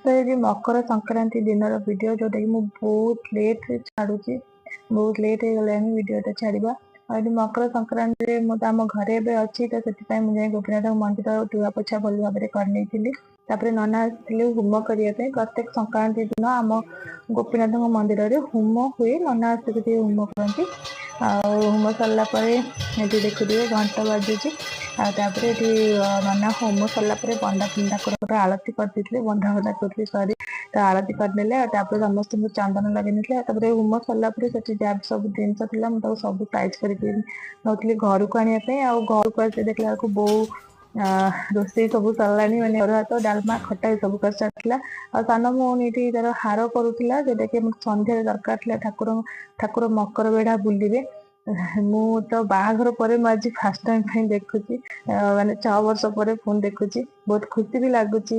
ତ ଏଠି ମକର ସଂକ୍ରାନ୍ତି ଦିନର ଭିଡ଼ିଓ, ଯୋଉଟାକି ମୁଁ ବହୁତ ଲେଟ୍ରେ ଛାଡୁଛି। ବହୁତ ଲେଟ୍ ହେଇଗଲାଣି ଭିଡ଼ିଓଟା ଛାଡ଼ିବା। ଆଉ ଏଠି ମକର ସଂକ୍ରାନ୍ତିରେ ମୁଁ ତ ଆମ ଘରେ ଏବେ ଅଛି, ତ ସେଥିପାଇଁ ମୁଁ ଯାଇ ଗୋପୀନାଥ ମନ୍ଦିର ଧୁଆ ପୋଛା ଭଲ ଭାବରେ କରିନେଇଥିଲି। ତାପରେ ନନା ଆସିଥିଲେ ହୋମ କରିବା ପାଇଁ। ପ୍ରତ୍ୟେକ ସଂକ୍ରାନ୍ତି ଦିନ ଆମ ଗୋପୀନାଥଙ୍କ ମନ୍ଦିରରେ ହୋମ ହୁଏ। ନନା ଆସିକି ଟିକେ ହୋମ କରନ୍ତି। ଆଉ ହୋମ ସରିଲା ପରେ ଏଠି ଦେଖୁଥିବେ ଘଣ୍ଟ ବାଜୁଛି। ଆଉ ତାପରେ ଏଠି ନନା ହୋମ ସରିଲା ପରେ ବନ୍ଦା ଠାକୁରଙ୍କର ଆଳତି କରିଦେଇଥିଲେ। ବନ୍ଧା ବନ୍ଧା କରୁଥିଲି, ସରି। ତ ଆଳତି କରିନେଲେ ଆଉ ତାପରେ ସମସ୍ତଙ୍କୁ ଚନ୍ଦନ ଲଗେଇ ନେଇଥିଲେ। ଆଉ ତାପରେ ହୋମ ସରିଲା ପରେ ସେଠି ଯାହା ବି ସବୁ ଜିନିଷ ଥିଲା, ମୁଁ ତାକୁ ସବୁ ସାଇଜ କରିକି ନଉଥିଲି ଘରକୁ ଆଣିବା ପାଇଁ। ଆଉ ଘରକୁ ଆସି ଦେଖିଲା ବେଳକୁ ବୋଉ ରୋଷେଇ ସବୁ ସରିଲାଣି, ମାନେ ଅରୁଆ ଭାତ, ଡାଲମା, ଖଟା ଏସବୁ କରିସାରିଥିଲା। ଆଉ ସାନ ଭଉଣୀ ଏଠି ତାର ହାର କରୁଥିଲା, ଯୋଉଟା କି ଆମକୁ ସନ୍ଧ୍ୟାରେ ଦରକାର ଥିଲା। ଠାକୁର ମକର ବେଢା ବୁଲିବେ। ମୁଁ ତ ବାହାଘର ପରେ ମୁଁ ଆଜି ଫାର୍ଷ୍ଟ ଟାଇମ ପାଇଁ ଦେଖୁଛି, ମାନେ 6 ବର୍ଷ ପରେ ପୁଣି ଦେଖୁଛି। ବହୁତ ଖୁସି ବି ଲାଗୁଛି।